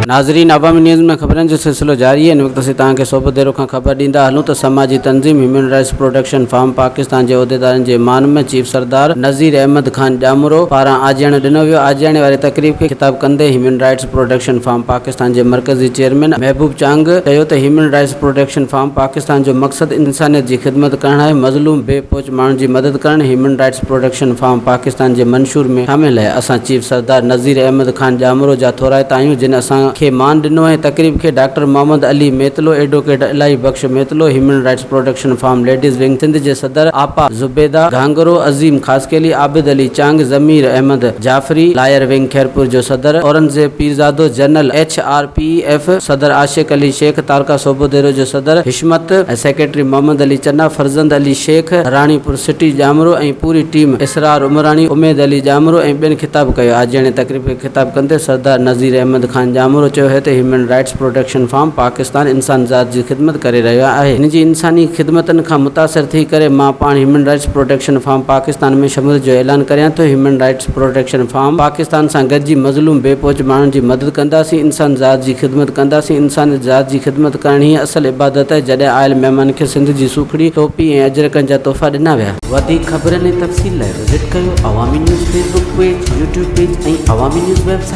ناظرين عوامي نيوز ۾ خبرن جو سلسلو جاري آهي ان وقت اسين توهان کي صوبوديرو کان خبر ڏيندا هلون ته سماجي تنظيم human rights protection forum Pakistan جي عهديدارن جي مان ۾ چيف سردار نذير احمد خان ڄامڙو پاران آجياڻو ڏنو ويو آجياڻي واري تقريب کي خطاب ڪندي human rights protection forum Pakistan جي مرڪزي چيئرمين محبوب چانگ چيو ته human rights protection forum Pakistan جو مقصد انسانيت جي خدمت ڪرڻ آهي، مظلوم، بي پهچ ماڻهن جي مدد ڪرڻ human rights protection forum Pakistan جي منشور ۾ شامل آهي، اسان چيف سردار نذير احمد خان ڄامڙو جا ٿورائتا آهيون جن اسان کي مان ڏنو ۽ تقريب کي doctor Muhammad Ali Mitlo, advocate Ilahi Bakhsh Mitlo, human rights protection forum ladies wing Sindh جي صدر آپا زبيده گهانگهرو، عظيم خاصخيلي، عابد علي چانگ، ضمير احمد جعفري، لائر ونگ خيرپور جو صدر Aurangzeb Pirzado, general H R P F صدر عاشق علي شيخ، تعلقه صوبوديرو جو صدر حشمت ۽ سيڪريٽري محمد علي چنا، فرزند علي شيخ، راڻيپور سٽي ڄامرو ۽ پوري ٽيم اسرار عمراڻي، اميد علي ڄامرو ۽ ٻين خطاب ڪيو. آجياڻي تقريب کي خطاب ڪندي سردار نذير احمد خان ڄامرو چيو هي ته human rights protection forum Pakistan انسان ذات جي خدمت ڪري رهيو آهي هن جي انساني خدمتن کان متاثر ٿي ڪري مان پاڻ human rights protection forum Pakistan ۾ شموليت جو اعلان ڪريان ٿو human rights protection forum Pakistan سان گڏجي مظلوم بي پهچ ماڻهن جي مدد ڪنداسين، انسان ذات جي خدمت ڪنداسين، انسانيت ذات جي خدمت ڪرڻ ئي اصل عبادت آهي، جڏهن آيل مهمانن کي سنڌ جي سوکڙي، ٽوپي ۽ اجرڪن جا تحفا ڏنا ويا. وڌيڪ خبرن ۽ تفصيل لاء وزٽ ڪيو Awami news Facebook page, YouTube page ۽ Awami news website.